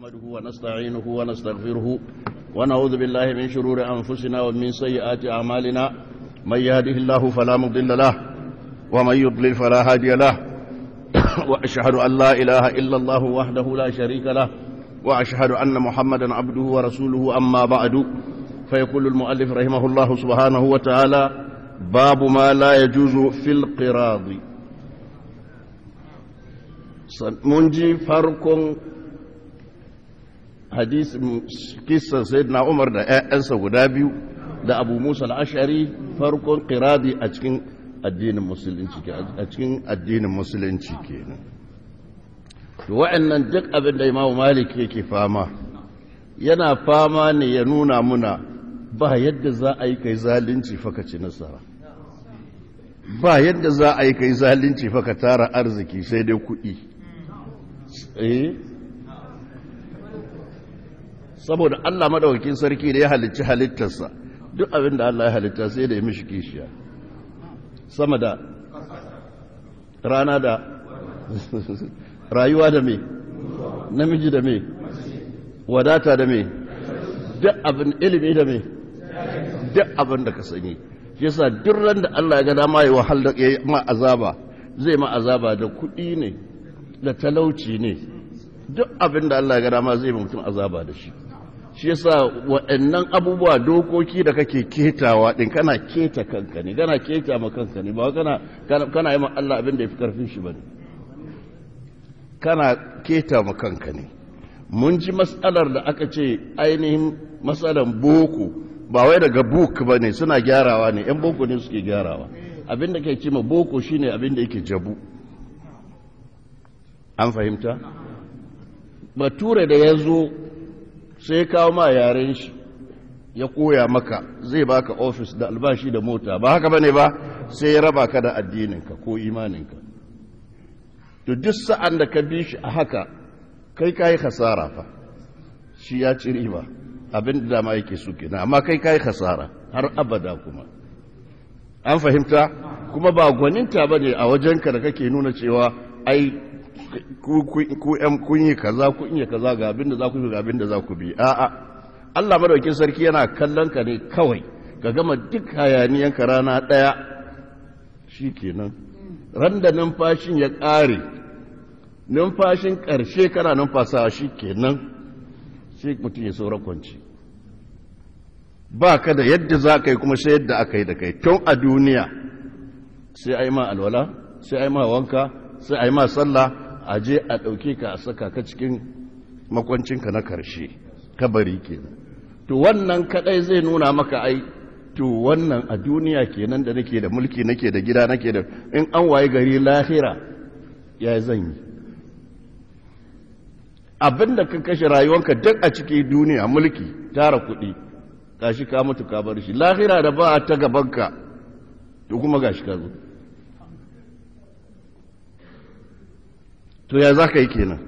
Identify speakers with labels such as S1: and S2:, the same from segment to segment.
S1: نحمده ونستعينه ونستغفره ونعوذ بالله من شرور أنفسنا ومن سيئات أعمالنا، من يهده الله فلا مضل له ومن يضلل فلا هادي له، وأشهد أن لا إله إلا الله وحده لا شريك له، وأشهد أن محمدا عبده ورسوله. أما بعد، فيقول المؤلف رحمه الله سبحانه وتعالى: باب ما لا يجوز في القراض. Mun ji farkon hadisin kisan Sayyidina Umar da 'ya'yansa guda biyu da Abu Musa al-Ash'ari, farkon qiradi a cikin addinin musulunci, a cikin addinin musulunci kenan. To wa'annan duk abin da Imam Malik yake fama, yana fama ne ya nuna muna ba yadda za a yi kai zalunci fa ka ci nasara, ba yadda za a yi kai zalunci fa ka tara arziki, sai dai kuɗi. Saboda Allah madaukakin sarki da ya halicci halittarsa, duk abin da Allah ya halitta sai da ya mishi kishiya, sama da rana da rayuwa da me, namiji da me, wadata da me, duk abin ilimi da me, duk abin da ka sani. Shi yasa duk ran da Allah ya ga dama ya wahal da ma azaba, zai ma azaba da kuɗi ne, da talauci ne, duk abin da Allah ya ga dama zai mutum azaba da shi. Shi yasa waɗannan abubuwa, dokoki da kake ketawa din, kana keta kanka ne, kana keta ma kanka ne, ba kana yi ma Allah abin da yafi karfin shi bane, kana keta ma kanka ne. Mun ji matsalar da aka ce ainihin matsalar boko ba wai daga book bane, suna gyarawa ne, yan boko ne suke gyarawa. Abin da ke ce ma boko shine abin da yake jabu. An fahimta? Bature da ya zo sai kawo ma yaren shi ya koya maka, zai baka ofis da albashi da mota, ba haka bane ba? Sai ya raba ka da addininka ko imaninka. To duk sa'an da ka bi shi a haka, kai kayi khasara fa, shi ya ci riba, abin da dama yake so kenan, amma kai kayi khasara har abada. Kuma an fahimta? Kuma ba gwaninta bane a wajenka da kake nuna cewa ai ku ƴan kun yi kaza, kun yi kaza, ga abin da za ku bi, ga abin da za ku bi. A'a, Allah madaukakin sarki yana kallon ka ne kawai, ka gama duk hayaniyan ka rana daya shikenan. Ran da numfashin ya ƙare, numfashin ƙarshe kana numfasawa, shikenan sai mutum ya saura kwanci, ba ka da yadda za ka yi, kuma sai yadda aka yi da kai tun a duniya. Sai a yi ma alwala, sai a yi ma wanka, sai a yi ma sallah, a je a ɗauke ka a saka ka cikin makwancinka na karshe, kabari kenan. To wannan kadai zai nuna maka ai to wannan a duniya kenan da nake da mulki, nake da gida, nake da, in an waye gari lahira ya zan yi? Abinda ka kashe rayuwanka duk a cikin duniya, mulki, tara kuɗi, gashi ka mutu ka bar shi. Lahira da ba ta gabanka, to kuma gashi ka zo, to ya za ka yi kenan?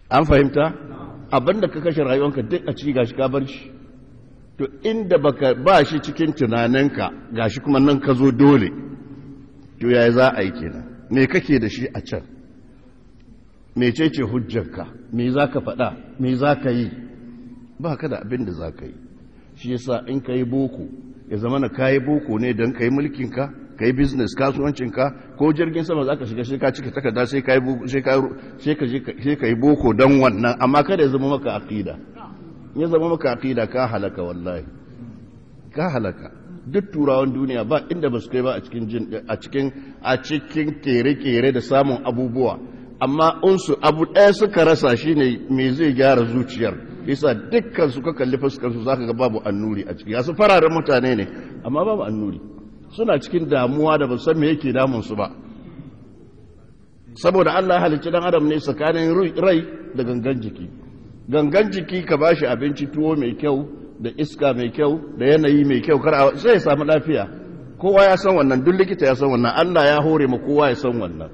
S1: An fahimta? Abinda ka kashe rayuwanka duk a ciki, gashi ka bar shi. To inda baka ba shi cikin tunaninka, gashi kuma nan ka zo dole, to ya za a yi kenan? Me kake da shi a can? Mecece hujjarka? Me za ka faɗa? Me za ka yi? Ba ka da abin da za ka yi. Shi yasa in ka yi boko, ya zama na ka yi boko ne don ka yi mulkinka, ka yi business, kasuwancinka, ko jirgin sama za ka shiga sai ka cika takarda, sai ka yi boko don wannan. Amma kada ya zama maka aqida. Ya zama maka aqida, ka halaka, wallahi ka halaka. Duk turawan duniya ba inda ba su kai ba a cikin kere-kere da samun abubuwa, amma unsu abu ɗaya suka rasa, shine me zai gyara zuciyar. Yasa dukkan su ka kalli fuskar su, zaka ga babu annuri a ciki. Yasu fararen mutane ne amma babu annuri, suna cikin damuwa da ba san me yake damun su ba. Saboda Allah ya halicci dan adam ne tsakanin rai da gangan jiki. Gangan jiki ka bashi abinci, tuwo mai kyau da iska mai kyau da yanayi mai kyau, kar sai ya samu lafiya. Kowa ya san wannan, duk likita ya san wannan, Allah ya hore ma kowa ya san wannan.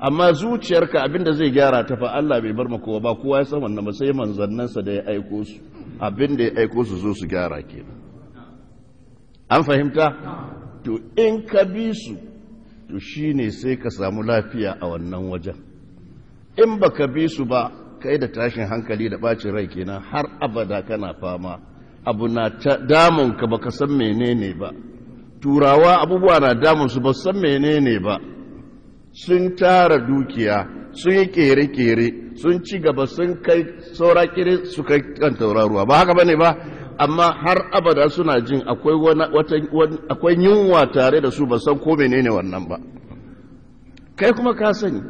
S1: Amma zuciyarka, abinda zai gyara ta fa, Allah bai bar ma kowa ba, kowa ya san wannan ba, sai manzannansa da ya aiko su. Abinda ya aiko su zo su gyara kenan. An fahimta? To in ka bi su, to shine sai ka samu lafiya a wannan wajen. In baka bi su ba, kai da tashin hankali da bacin rai kenan har abada kana fama. Abu na damun ka baka san menene ba. Turawa abubuwa na damun su ba san menene ba. Sun tara dukiya, sun yi kere-kere, sun ci gaba, sun kai saura kere su kai kan tauraruwa. Ba haka bane ba, amma har abada suna jin akwai akwai yunwa tare da su, ba san ko menene wannan ba. Kai kuma ka sani,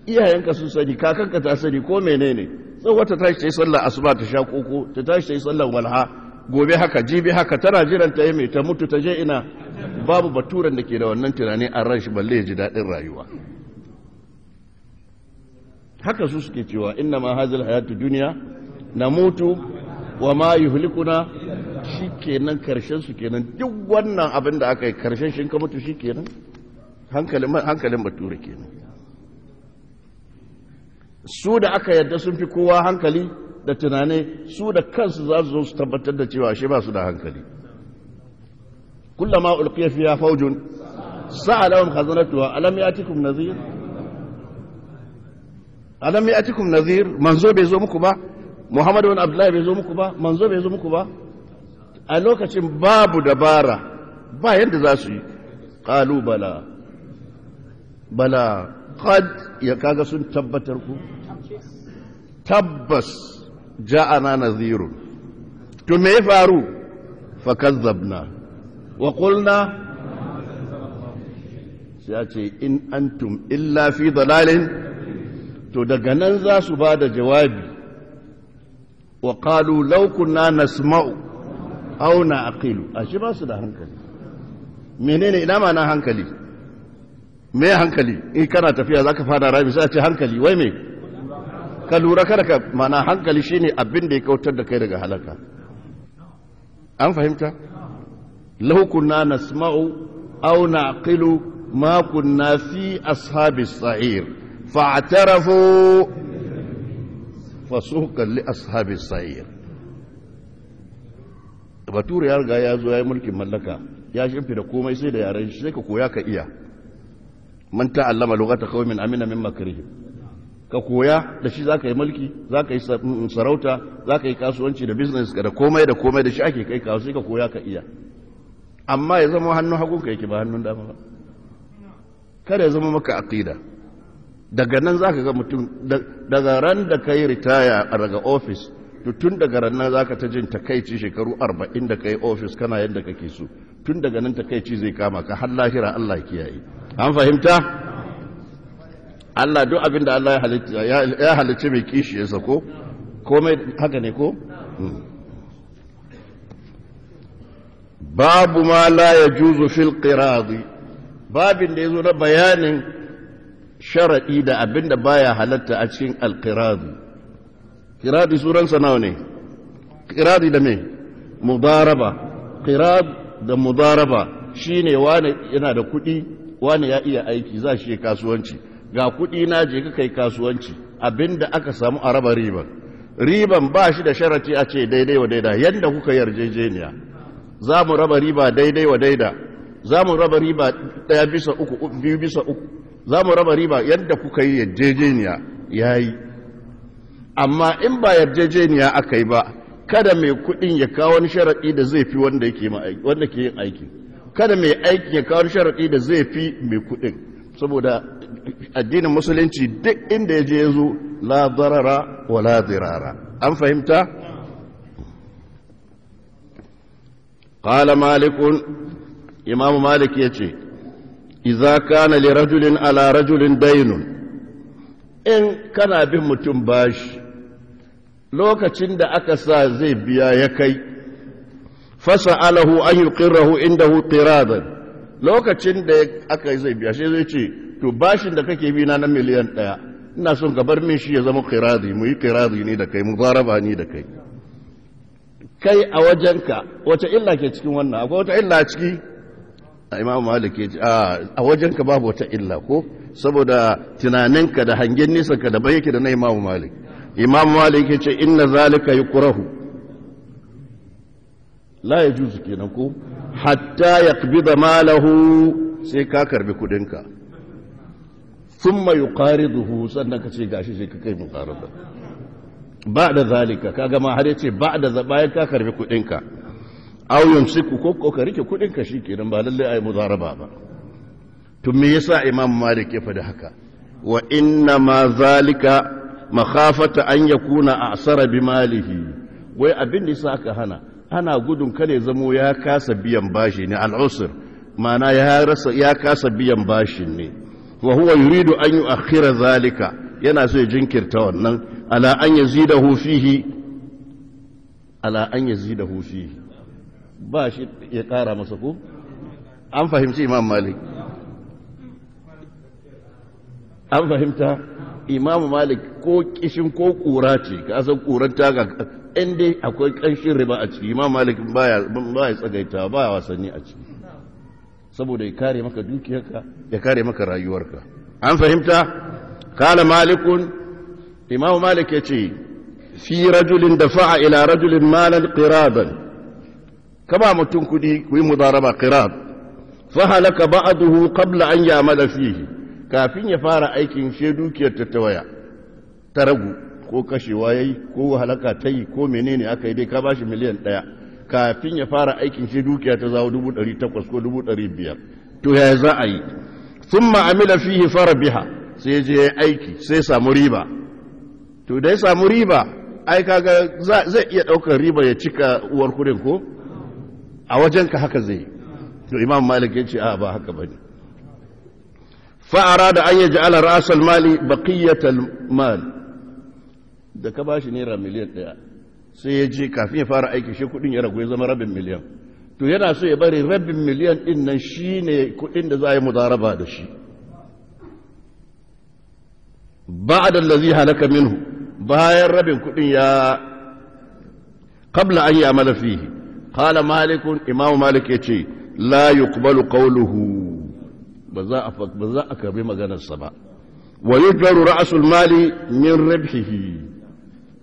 S1: iyayenka sun sani, kakanka ta sani ko menene. Sai wata tashi ta yi sallar asuba ta sha koko, ta tashi ta yi sallar walha, gobe haka, jibi haka, tana jiran ta yi mai ta mutu ta je ina. Babu baturen da ke da wannan tunani a ran shi balle ya ji daɗin rayuwa. Haka su suke cewa inna ma hazil hayatu duniya na mutu wa ma yuhlikuna. Shikenan karshen su kenan. Duk wannan abin da aka yi karshen shi ka mutu shikenan. Hankalin bature kenan. Su da aka yarda sun fi kowa hankali da tunani, su da kansu za su zo su tabbatar da cewa shi ba su da hankali. Kullama ulqiya fiha fawjun sa'alahum khazanatuha alam ya'tikum nadhir, alam ya'tikum nadhir. Manzo bai zo muku ba, Muhammadu bin Abdullahi bai zo muku ba, manzo bai zo muku ba. A lokacin babu dabara, ba yadda za su yi. Qalu bala bala qad, ya kaga sun tabbatar ku tabbas ja'ana nadhirun. To me ya faru? Fakazzabna wa qulna, sai a ce in antum illa fi dalalin. To daga nan za su ba da jawabi. Wa qalu law kunna nasma'u aw na'qilu. Ashe ba su da hankali. Menene ina ma na hankali? Me hankali? In kana tafiya zaka fada rami sai a ce hankali. Wai me ka lura? Kada ka mana hankali shine abin da ya kautar da kai daga halaka. An fahimta? Law kunna nasma'u aw na'qilu ma kunna fi ashabis sa'ir fa'tarafu fasuqan li ashabis sa'ir. Bature ya riga ya zo ya yi mulkin mallaka, ya shimfida komai sai da yaren shi, sai ka koya ka iya. Man ta'allama lughata qaumin amina min makrihim. Ka koya, da shi zaka yi mulki, zaka yi sarauta, zaka yi kasuwanci da business da komai da komai, da shi ake kai kawo, sai ka koya ka iya. Amma ya zama hannun hagun ka yake ba hannun dama ba. Kada ya zama maka aqida. Daga nan zaka ga mutum daga ran da kai ritaya daga office, to tun daga ran nan zaka ta jin takaici. Shekaru 40 da kai office kana yadda kake so, tun daga nan takaici zai kama ka har lahira. Allah ya kiyaye. An fahimta? Allah duk abin da Allah ya halicci mai kishi ya sako komai haka ne ko? Babu ma la yajuzu fil qiradi. Babin da yazo na bayanin sharadi da abin da baya halatta a cikin alqiradi. Qiradi suransa nawa ne? Qiradi da me? Mudaraba. Qirad da mudaraba shine wani yana da kuɗi, wani ya iya aiki, za shi kasuwanci. Ga kuɗi na, je ka kai kasuwanci, abinda aka samu a raba riban. Riban ba shi da sharati a ce daidai wa daida, yadda kuka yarjejeniya. Za mu raba riba daidai wa daida, za mu raba riba 1 bisa 3, 2 bisa 3, za mu raba riba yadda kuka yi yarjejeniya, ya yi. Amma in ba yarjejeniya aka yi ba, kada mai kuɗin ya kawo wani sharaɗi da zai fi wanda ke yin aiki. Kada mai aiki ya kawo wani sharaɗi da zai fi mai kuɗin, saboda addinin musulunci duk inda ya je ya zo la darara wa la dirara. An fahimta? Qala malikun, imamu malik yace, idza kana li rajulin ala rajulin daynun, in kana bin mutum bashi, lokacin da aka sa zai biya ya kai, fasa'alahu an yuqirrahu indahu qiradan, lokacin da aka zai biya sai zai ce, to bashin da kake bi na na miliyan 1, ina son ka bar min shi ya zama qiradi, mu yi qiradi ne da kai, mu zaraba ni da kai. Kai a wajenka wace illa ke cikin wannan? Akwai wata illa a ciki? Imam Malik ya ce a wajenka babu wata illa ko, saboda tunaninka da hangen nisanka da bai yake da na Imam Malik. Imam Malik ya ce inna zalika yukrahu, la yajuzu kenan ko, hatta yaqbida malahu, sai ka karbi kudinka. Thumma yuqariduhu, sannan ka ce gashi sai ka kai muqarada. Ba'da zalika, kaga ma har yace ba'da, bayan ka karbi kudin ka, aw yumsiku, ko ka rike kudin ka, shikenan, ba lalle ai mudaraba ba. To me yasa Imam Malik ya faɗi haka? Wa inna ma zalika makhafata an yakuna a'sara bi malihi. Wai abin da yasa aka hana, ana gudun kada ya zamo ya kasa biyan bashi ne, al'usr, ma'ana ya rasa, ya kasa biyan bashin ne. Wa huwa yuridu an yu'akhkhira zalika, yana so ya jinkirta wannan, ala an yazidahu fihi, ala an yazidahu fihi, ba shi ya kara masa. Ko an fahimci Imam Malik? An fahimta? Imam Malik ko kishin ko kura ce, ka san kuran taga, in dai akwai kanshin riba a ciki, Imam Malik baya tsagaita, baya wasanni a ciki, saboda ya kare maka dukiyarka, ya kare maka rayuwarka. An fahimta? Kala Malikun, Imam Malik yace fi rajulin dafa'a ila rajulin malan qiradan, kama mutum kudi ku yi mudaraba qirad, fa halaka ba'dahu qabla an ya'mala fihi, kafin ya fara aikin she dukiyar ta tawaya, ta ragu, ko kashewa yayi, ko halaka ta yi, ko menene aka yi dai, ka bashi miliyan 1, kafin ya fara aikin shi dukiya ta zawo 800,000 ko 500,000. To ya za a yi? Thumma amila fihi farabiha, sai je ya aiki sai samu riba. To da ya samu riba, ai kaga zai iya daukar riba ya cika uwar kudin, ko a wajenka haka zai. To Imam Malik ya ce a ba haka bane. Fa arada an yaj'ala ra's al-mali baqiyatal mal. Da ka bashi naira miliyan 1, sai ya je kafin ya fara aiki shi kudin ya ragu, ya zama rabin miliyan. To yana so ya bari rabin miliyan din nan shine kudin da za a yi mudaraba da shi, ba'da allazi halaka minhu, bayan rabin kudin ya, qabla an ya'mala fihi. Qala Malik, Imam Malik yace la yuqbalu qawluhu, ba za a karbi maganarsa ba. Wa yujbaru ra'sul mali min ribhihi,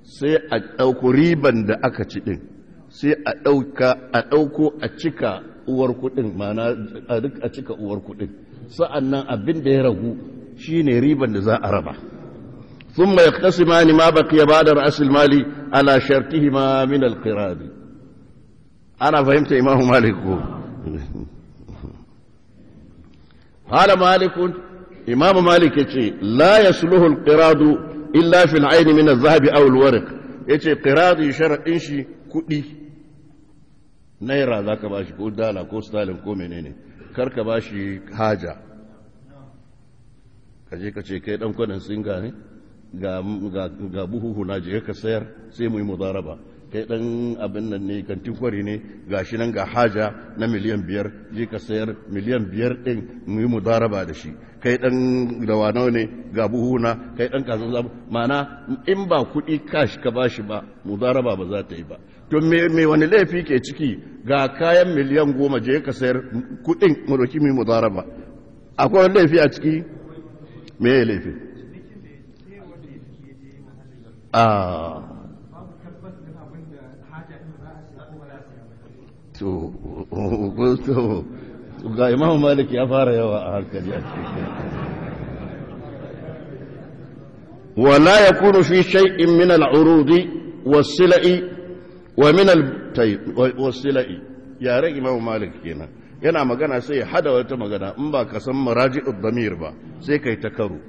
S1: sai a ɗauko riban da aka ci ɗin, sai a ɗauka, a ɗauko a cika uwar kuɗin, mana a duk a cika uwar kuɗin. Sa'an nan abin da ya ragu shine riban da za a raba. ثم يقتسمان ما بقي بعد رأس المال على شرطهما من القراض. أنا فهمت إمام مالك. قال مالك، إمام مالك لا يصلح القراض إلا في العين من الذهب أو الورق. Yace qiradi sharadin shi kuɗi, naira zaka bashi ko dala ko sterling ko menene. Kar ka bashi haja, ka je ka ce kai dan kwanan singa ne, ga buhuhu na, je ka sayar sai mu yi mudaraba. Kai dan abin nan ne, kantin kwari ne, ga shi nan ga haja na miliyan 5, je ka sayar miliyan 5 din mu yi mudaraba da shi. Kai dan dawanau ne, ga buhuna. Kai dan kasuwan zabu. Ma'ana in ba kuɗi cash ka bashi ba, mudaraba ba za ta yi ba. To me wani laifi ke ciki? Ga kayan miliyan 10, je ka sayar, kuɗin mu dauki mu yi mudaraba. Akwai wani laifi a ciki? Me ya laifi? A to ga Imam Malik ya fara yawa a hankali a cikin. Wala yakunu fi shay'in min al-urudi was-sila'i wa min al was-sila'i. Yaren Imam Malik kenan, yana magana sai ya hada wata magana, in ba ka san maraji'ud damir ba sai kai ta karo.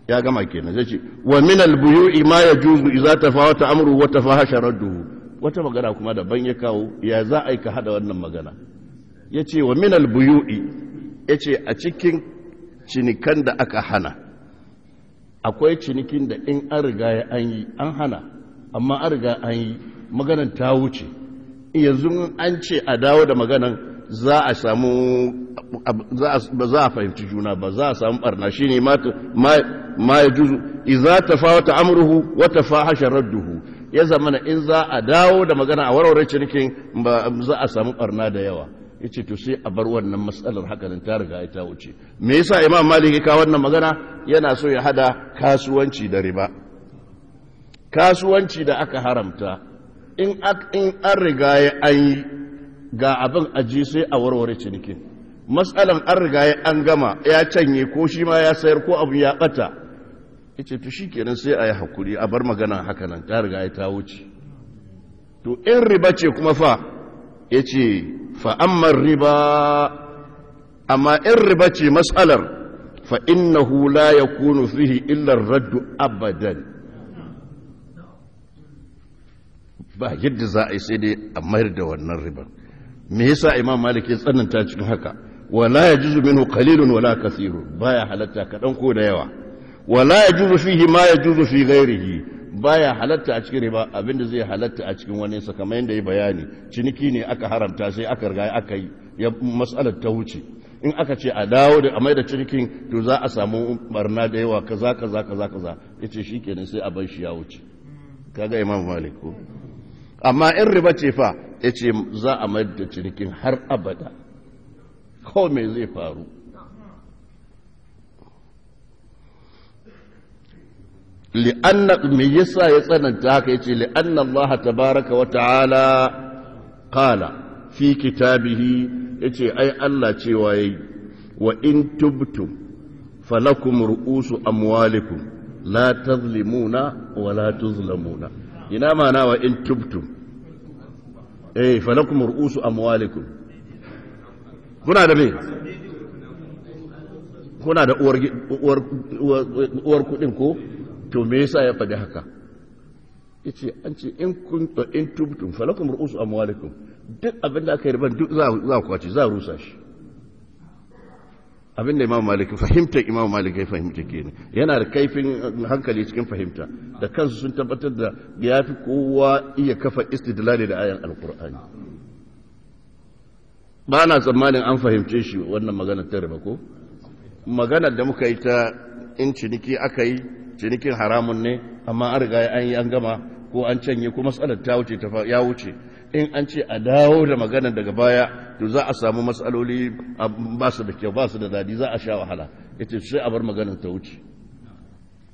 S1: Ya gama kenan, zai ce wa min al-buyu'i ma yajuzu idza tafawata amru wa tafahasha radduhu. Wata magana kuma daban ya kawo, ya za a yi ka hada wannan magana? Ya ce wa min al-buyu'i, ya ce a cikin cinikan da aka hana akwai cinikin da in an riga ya an yi, an hana, amma an riga an yi, maganan ta wuce. Yanzu an ce a dawo da maganan, za a samu, ba za a fahimci juna ba, za a samu barna. Shine ma ya juzu idza tafawata amruhu wa tafahasha radduhu. Ya zamana in za a dawo da magana a warware cinikin, ba za a samu barna da yawa. Yace to sai a bar wannan matsalar haka nan, ta riga ta wuce. Me yasa Imam Malik ya kawo wannan magana? Yana so ya hada kasuwanci da riba. Kasuwanci da aka haramta, in an riga ya an yi, ga abin aji, sai a warware cinikin. Matsalan an riga an gama, ya canye ko shi ma ya sayar ko abu ya bata, yace to shikenan sai a yi hakuri a bar magana haka nan, ta riga ya ta wuce. To in riba ce kuma fa, yace fa amma riba, amma in riba ce matsalar, fa innahu la yakunu fihi illa ar-radd abadan. Ba yadda za a yi sai dai a mayar da wannan riban. Me yasa Imam Malik ya tsananta cikin haka? Wala yajuzu minhu qalilun wala kathirun, baya halatta kadan ko da yawa. Wala yajuzu fihi ma yajuzu fi ghairihi, baya halatta a cikin riba abinda zai halatta a cikin wani sa, kamar yadda ya bayani ciniki ne aka haramta sai aka riga aka yi, ya mas'alar ta wuce. In aka ce a dawo da a mai da cinikin, to za a samu barna da yawa, kaza kaza kaza kaza. Yace shikenan sai a bar shi ya wuce. Kaga Imam Malik ko? Amma in riba ce fa, yace za a mai da cinikin har abada, ko me zai faru. Li'anna, me yasa ya tsananta haka? Yace li'anna Allah tabaraka wa ta'ala qala fi kitabihi, yace ai Allah cewa yayi wa in tubtum falakum ru'usu amwalikum la tazlimuna wa la tuzlamuna. Ina mana wa in tubtum falakum ru'usu amwalikum, kuna da me? Kuna da uwar kudin ko? To me yasa ya faɗi haka? Yace an ce in kun in tubtum falakum ru'usu amwalikum, duk abin da aka yi riban duk za ku kwace, za a rusa shi. Abin da Imam Malik fahimta, Imam Malik ya fahimta kenan, yana da kaifin hankali cikin fahimta, da kansu sun tabbatar da ya fi kowa iya kafa istidlali da ayan Alkur'ani. Ba na tsammanin an fahimce shi wannan maganar ta riba ko maganar da muka yi ta in ciniki aka yi, cinikin haramun ne amma an riga an yi an gama ko an canye ko matsalar ta wuce, ta ya wuce. In an ce a dawo da maganar daga baya, to za a samu matsaloli ba su da kyau, ba su da dadi, za a sha wahala. Yace sai a bar maganar ta wuce,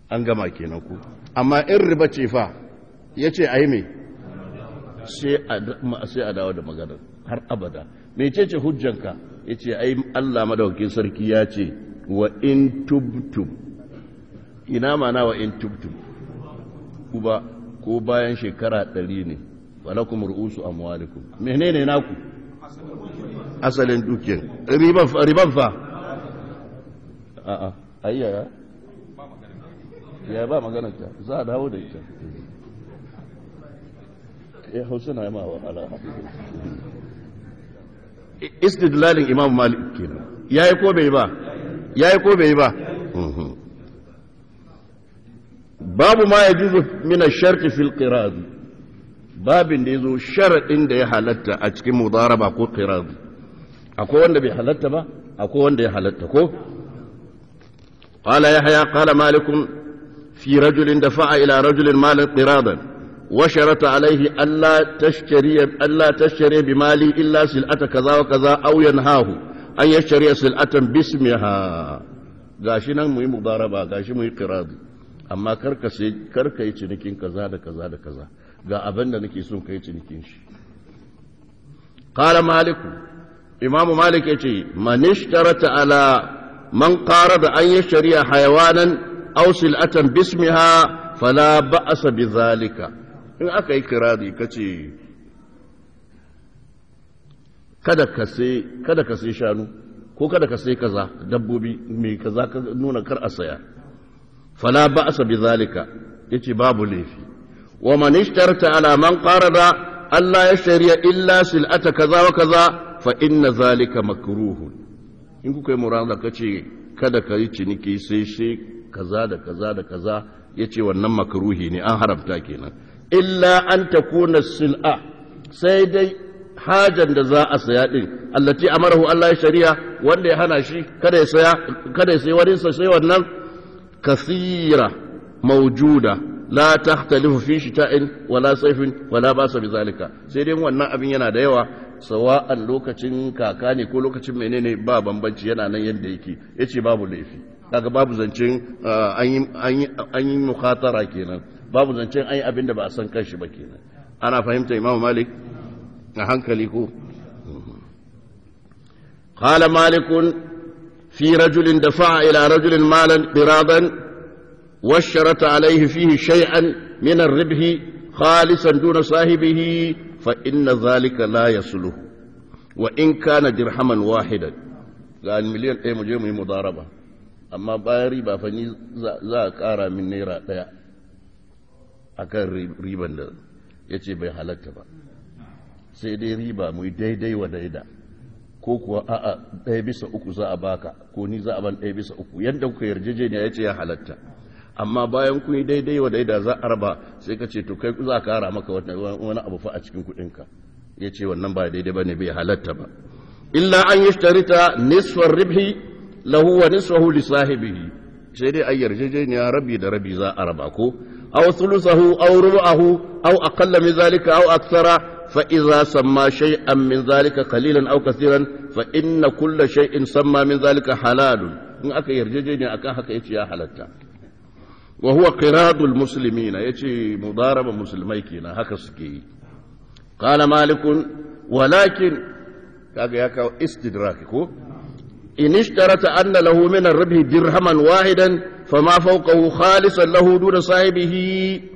S1: an gama kenan ko. Amma in riba ce fa, yace ayi me? Sai a dawo da maganar har abada. Mecece hujjanka? Yace ai Allah madaukakin sarki ya ce wa in tubtum. Ina mana wa in tubtum? Kuba ko bayan shekara 100 ne, walakum ru'usu amwalikum. Menene naku asalin dukiyar? Riban fa a'a, ayyaya ya ba magana ta, za a dawo da ita. Ya Hausa na ma wahala. Istidlalin Imam Malik kenan, yayi ko bai ba? Yayi ko bai ba? Babu ma yajuzu min ash-shart fi al-qirad, babin da yazo sharadin da ya halatta a cikin mudaraba ko qirad. Akwai wanda bai halatta ba, akwai wanda ya halatta ko. Qala Yahya qala Malik fi rajulin dafa'a ila rajulin malan qiradan wa sharata alayhi alla tashtari bi mali illa sil'ata kaza wa kaza aw yanhahu an yashtari sil'atan bismiha. Gashi nan muyi mudaraba, gashi muyi qirad, amma karka yi cinikin kaza da kaza da kaza, ga abin da nake son ka yi cinikin shi. Qala Malik, Imam Malik yace man ishtarata ala man qarada an yashtari hayawanan aw sil'atan bismiha fala ba'sa bidhalika. In aka yi kiradi kace kada ka sai shanu ko kada ka sai kaza, dabbobi mai kaza, ka nuna kar a saya, fala ba'sa bidhalika, yace babu laifi. Wa man ishtarata ala man qarada alla yashtari illa sil'ata kaza wa kaza fa inna zalika makruhun. In kuka yi murada kace kada ka yi ciniki sai shi kaza da kaza da kaza, yace wannan makruhi ne, an haramta kenan. Illa an takuna sil'a, sai dai hajan da za a saya din, allati amarahu Allah ya shari'a, wanda ya hana shi kada ya saya, kada ya sayi wani sai wannan kasira mawjuda la tahtalifu fi shita'in wala sayfin wala basa bizalika. Sai dai wannan abin yana da yawa, sawa'an lokacin kaka ne ko lokacin menene, ba bambanci, yana nan yadda yake, yace babu laifi. Kaga babu zancen an yi mukhatara kenan, babu zancen an yi abin da ba a san kanshi ba kenan. Ana fahimta Imam Malik a hankali ko? Qala malikun fi rajulin dafa'a ila rajulin malan qiradan washarata alayhi fihi shay'an min ar-ribhi khalisan duna sahibihi fa inna dhalika la yasluhu wa in kana dirhaman wahidan. Ga miliyan 1 mu je mu yi mudaraba, amma bayan riba fa ni za a ƙara min naira 1 akan riban da yace bai halatta ba, sai dai riba mu daidai wa daida, ko kuwa a'a 1/3 za a baka, ko ni za a ban 1/3, yadda kuka yarjejeniya yace ya halatta. Amma bayan kun yi daidai wa daida za a raba, sai ka ce to kai za a kara maka wani abu fa a cikin kuɗinka, yace wannan ba daidai bane, bai halatta ba. Illa an yashtarita nisfar ribhi lahu wa nisfahu li sahibihi, sai dai a yarjejeniya rabi da rabi za a raba, ko aw thuluthahu aw rubu'ahu aw aqalla min zalika aw akthara. Fa idza samma shay'an min zalika qalilan aw kathiran fa inna kulla shay'in samma min zalika halalun. In aka yarjejeniya akan haka yace ya halatta. Wa huwa qiradul muslimina, yace mudaraba musulmai kenan haka suke yi. Qala malikun walakin, kaga ya kawo istidrak ko, in ishtarata anna lahu min ar-ribhi dirhaman wahidan fama fawqahu khalisan lahu duna sahibihi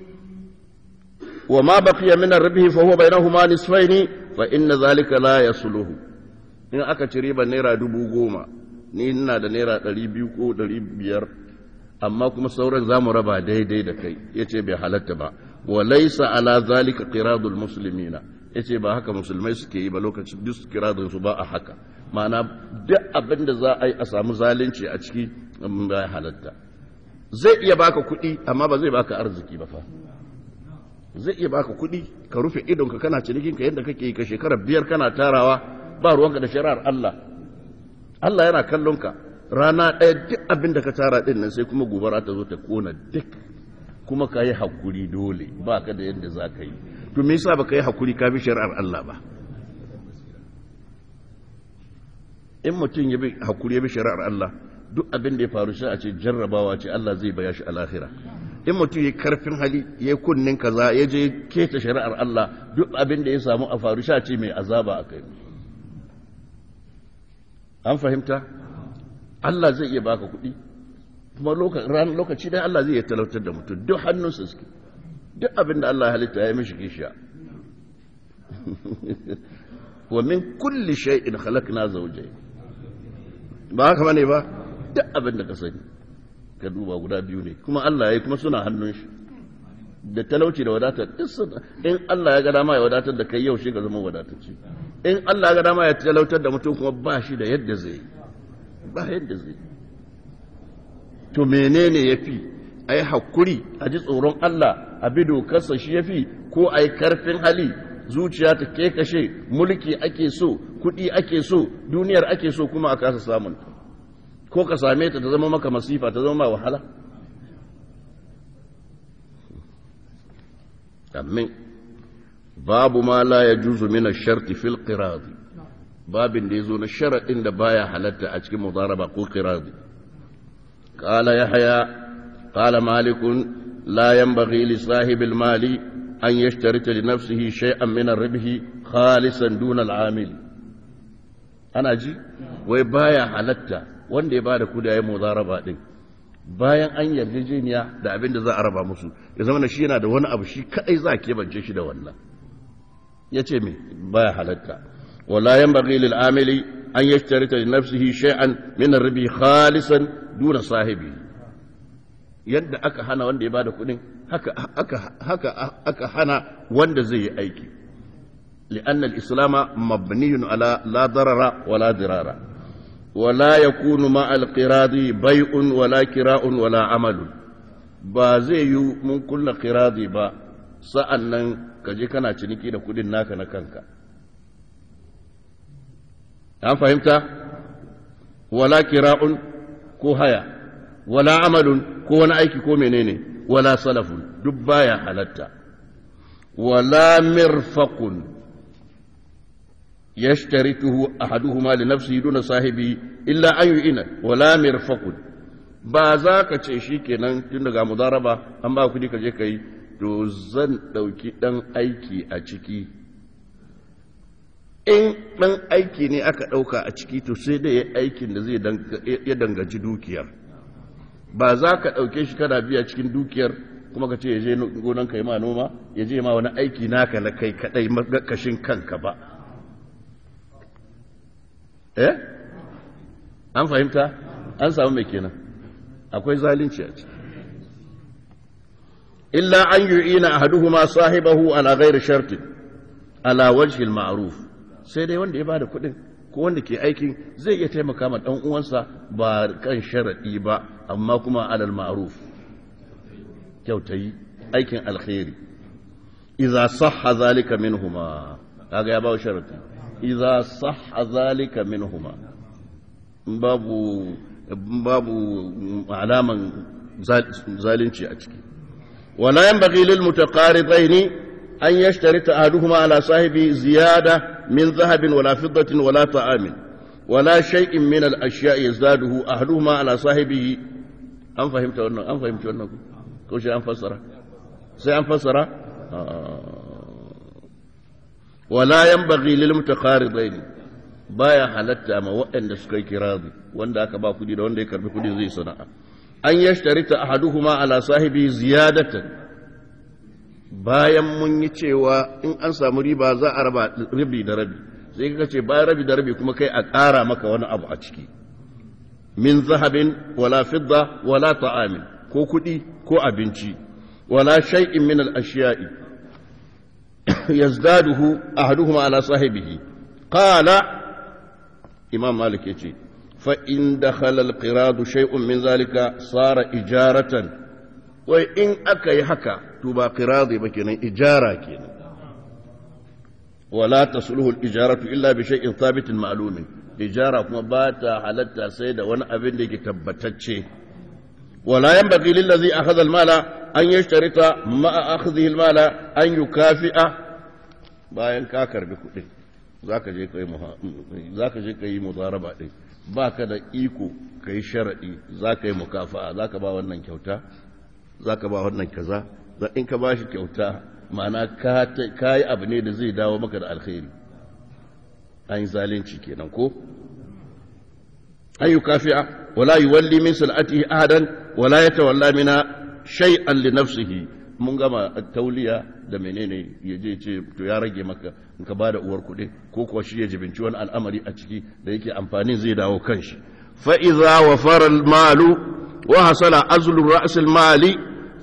S1: wa ma baqiya min ar-ribhi fa huwa bainahuma nisfayn fa inna dhalika la yasluhu. In aka ci riban naira 10,000, ni ina da naira 200 ko 500, amma kuma sauran zamu raba daidai da kai, yace bai halatta ba. Wa laysa ala zalika qiradul muslimina, yace ba haka musulmai suke yi ba, lokacin duk kiradun su ba a haka. Ma'ana duk abin da za a yi a samu zalunci a ciki ba halatta. Zai iya baka kuɗi amma ba zai baka arziki ba fa. Zai iya baka kuɗi ka rufe idonka kana cinikinka yadda kake yi ka shekara 5 kana tarawa, ba ruwanka da shari'ar Allah. Allah yana kallon ka rana ɗaya duk abin da ka tara ɗin nan sai kuma gobara ta zo ta kona duk, kuma ka yi hakuri dole, ba ka da yadda za ka yi. To me yasa baka yi hakuri ka bi shari'ar Allah ba? In mutum ya bi hakuri ya bi shari'ar Allah, duk abin da ya faru sai a ce jarrabawa ce, Allah zai baya shi a lahira. In mutum ya karfin hali ya kunnin kaza ya je keta shari'ar Allah, duk abin da ya samu a faru sai a ce mai azaba a kai. An fahimta? Allah zai iya baka kuɗi, kuma lokaci dai Allah zai iya talautar da mutum, duk hannunsa suke, duk abin da Allah halitta ya yi mishi kishiya. Wa min kulli shay'in khalaqna zawjayn. Ba haka bane ba? Duk abin da ka sani ka duba guda biyu ne, kuma Allah ya yi, kuma suna hannun shi, da talauci da wadatar. In Allah ya ga dama ya wadatar da kai yau shi ka zama wadatacce, in Allah ya ga dama ya talautar da mutum kuma ba shi da yadda zai, ba yadda zai. To menene yafi? Ai hakuri, a ji tsoron Allah, a bi dokarsa shi yafi, ko ai karfin hali, zuciya ta kekashe, mulki ake so, kuɗi ake so, duniyar ake so, kuma a kasa samun ta, ko ka same ta ta zama maka masifa, ta zama ma wahala. Amin. Babu ma la yajuzu min ash-sharti fil qirad, babin da yazo na sharadin da baya halatta a cikin mudaraba ko qirad. Qala yahya qala malik la yanbaghi li sahibil mali an yashtarita li nafsihi shay'an min ar-ribhi khalisan duna al-amil. Ana ji wai baya halatta wanda ya bada kudi yayin mudaraba din, bayan an yarjejeniya da abin da za a raba musu, ya zama shi yana da wani abu shi kadai za a kebance shi da wannan. Yace me baya halatta. Wala yanbaghi lil amili an yashtarita li nafsihi shay'an min ar-ribhi khalisan duna sahibi. Yadda aka hana wanda ya bada kudin, haka haka haka aka hana wanda zai yi aiki. لأن الإسلام مبني على لا ضرر ولا ضرار، ولا يكون مع القراض بيع ولا كراء ولا عمل. ba zai yi mun kulla qiradi ba, sa'annan ka je kana ciniki da kudin naka na kanka. An fahimta? Wala kira'un ko haya, wala amalun ko wani aiki ko menene, wala salafun, duk baya halatta. Wala mirfaqun yashtarituhu ahaduhuma li nafsihi duna sahibi illa an yu'ina. Wala mirfaqun, ba za ka ce shikenan tun daga mudaraba an ba kudi ka je ka yi, to zan dauki dan aiki a ciki In ɗan aiki ne aka ɗauka a ciki, to sai dai aikin da zai ya danganci dukiyar. Ba za ka ɗauke shi kana biya cikin dukiyar kuma ka ce ya je gonan ka yi ma noma, ya je ma wani aiki naka na kai kaɗai kashin kanka ba. Eh, an fahimta? An samu mai kenan, akwai zalunci a ciki. Illa an yu'ina ahaduhuma sahibahu ala ghairi shartin ala wajhi al-ma'ruf. Sai dai wanda ya bada kuɗin ko wanda ke aikin zai iya taimaka ma dan uwansa ba kan sharadi ba, amma kuma alal ma'ruf, kyautayi, aikin alkhairi. Idza sahha zalika minhuma, kaga ya bawo sharadi, idza sahha zalika minhuma, babu alaman zalunci a ciki. Wala yanbaghi lil mutaqaridaini an yashtarita ahaduhuma ala sahibi ziyada min dhahabin wala fiddatin wala ta'amin wala shay'in min al ashya'i yazdaduhu ahaduhuma ala sahibihi. An fahimta wannan? An fahimci wannan ko shi an fassara? Sai an fassara. Wala yanbaghi lil mutaqaridaini, baya halatta ma waɗanda suka yi kirazi, wanda aka ba kudi da wanda ya karbi kudi zai sana'a, an yashtarita ahaduhuma ala sahibi ziyadatan. Bayan mun yi cewa in an samu riba za a raba rabi da rabi, sai ka ce bayan rabi da rabi kuma kai a ƙara maka wani abu a ciki, min zahabin wala fidda wala ta'amin, ko kuɗi ko abinci, wala shay'in min al-ashiya'i yazdaduhu ahaduhuma ala sahibihi. Qala Imam Malik, yace fa in dakhala al-qiradu shay'un min zalika sara ijaratan. Wai in aka yi haka to ba qiradi ba kenan, ijara kenan. Wala tasluhu al-ijaratu illa bi shay'in thabitin ma'lumin. Ijara kuma ba ta halatta sai da wani abin da yake tabbatacce. Wala yanbaghi lillazi akhadha al-mala an yashtarita ma'a akhdhihi al-mala an yukafi'a. Bayan ka karbi kuɗin zaka je ka yi mudaraba din, baka da iko kai sharadi zaka yi mukafa'a, zaka ba wannan kyauta, zaka ba wannan kaza. In ka bashi kyauta, ma'ana ka yi abu ne da zai dawo maka da alkhairi, an yi zalunci kenan. Ko an yi kafi'a, wala yuwalli min sal'atihi ahadan wala yatawalla mina shay'an li nafsihi. Mun gama tauliya da menene, ya je ce to ya rage maka in ka bada uwar kuɗi, ko kuwa shi ya jibinci wani al'amari a ciki da yake amfanin zai dawo kanshi. Fa idza wafara al-malu wa hasala azlu ra's al-mali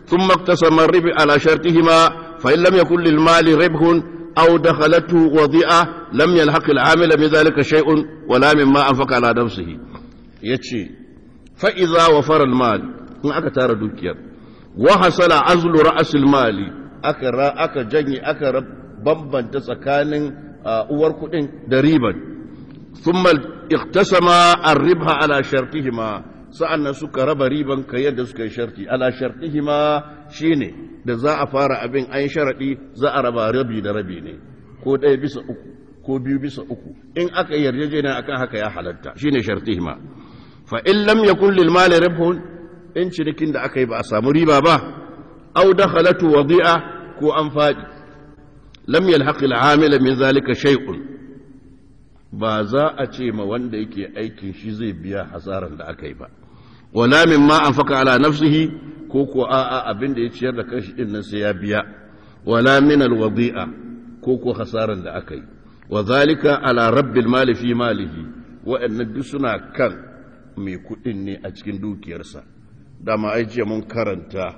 S1: thumma iktasama ar-ribh ala shartihima, fa in lam yakun lil mali ribhun aw dakhalathu wadi'a lam yalhaq al-amila min dhalika shay'un wala mimma anfaqa ala nafsihi. Yace fa idza wafara al-mal, in aka tara dukiyar, wa hasala azlu ra'sil mali, aka janye, aka bambanta tsakanin uwar kudin da riban, thumma iqtasama ar-ribha ala shartihima, sa'annan suka raba riban ka yadda suka yi sharti. Ala shartihima shine da za a fara abin an sharadi za a raba rabi da rabi ne, ko 1/3 ko 2/3. In aka yarjejeniya akan haka ya halatta, shine shartihima. Fa in lam yakun lil mali ribhun, in cinikin da aka yi ba a samu riba ba, au dakhalatu wadi'a, ko an faɗi, lam yalhaq al'amila min zalika shay'un, ba za a ce ma wanda yake aikin shi zai biya hasaran da aka yi ba, wala mimma anfaqa ala nafsihi, ko ko a'a abin da ya ciyar da kanshi din nan sai ya biya, wala min alwadi'a, ko ko hasaran da aka yi. Wa zalika ala rabbil mali fi malihi, wa'annan duk suna kan mai kuɗin ne a cikin dukiyarsa. Dama ai jiya mun karanta,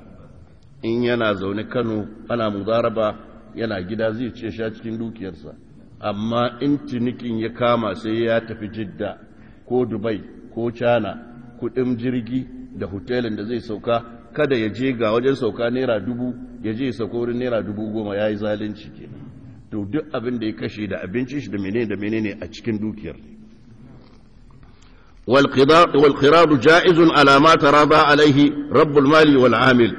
S1: in yana zaune Kano ana mudaraba, yana gida zai ce sha cikin dukiyarsa, amma in cinikin ya kama sai ya tafi Jidda ko Dubai ko China, kudin jirgi da hotelin da zai sauka, kada ya je ga wajen sauka naira 1000, ya je ya sauka wurin naira 10,000, ya yi zalunci kenan. To duk abin da ya kashe da abincin shi da menene da menene a cikin dukiyar. والقراض جائز على ما تراضى عليه رب المال والعامل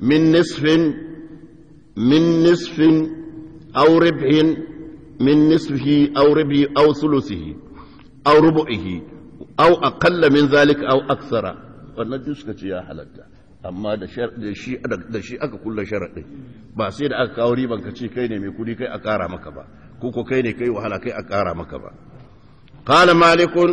S1: من نصف أو ربح من نصفه أو ربحه أو ثلثه أو ربعه أو أقل من ذلك أو أكثر. Wannan duk suka ce ya halatta, amma da shi aka kulla sharaɗin, ba sai da aka kawo riban ka ce kai ne mai kudi kai a ƙara maka ba. Ko ko kai ne kai wahala kai a ƙara maka ba. Qala malikun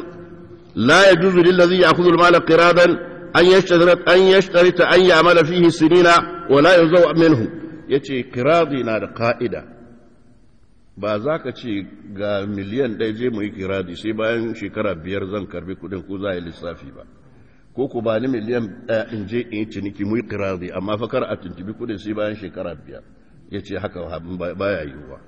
S1: la yajuzu lil ladhi ya'khudhu al mala qiradan an yashtarita an yashtarita an ya'mala fihi sinina wa la yuzaw minhu. Yace qiradi na da ka'ida, ba za ka ce ga miliyan 1 je mu yi kiradi sai bayan shekara 5 zan karbi kudin ko za a yi lissafi ba, ko ku ba ni miliyan 1 in je in yi ciniki mu yi kiradi amma fa kar a tuntubi kudin sai bayan shekara 5. Ya ce haka baya yiwuwa.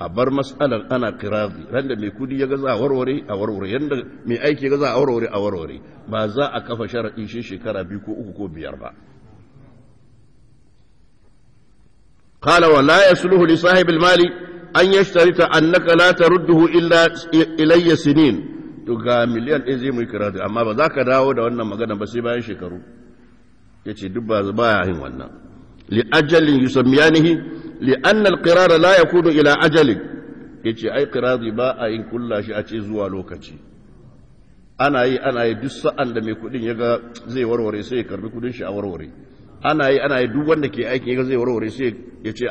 S1: A bar matsalar ana kiradi, ran da mai kudi ya ga za a warware a warware, yanda mai aiki ya ga za a warware a warware, ba za a kafa sharaɗi shi shekara 2 ko 3 ko 5 ba. قال ولا يصلح لصاحب المال an yashtarita annaka la tarudduhu illa ilayya sinin. To ga miliyan 1 zai mu kiradi amma ba za ka dawo da wannan magana ba sai bayan shekaru. Yace duk ba baya yin wannan. Li ajalin yusammiyanihi li anna al-qirara la yakunu ila ajalin. Yace ai qiradi ba a yin kulla shi a ce zuwa lokaci. Ana yi ana yi duk sa'an da mai kudin ya ga zai warware sai ya karbi kudin shi a warware. Ana yi ana yi duk wanda ke aikin ya zai warware sai ya ce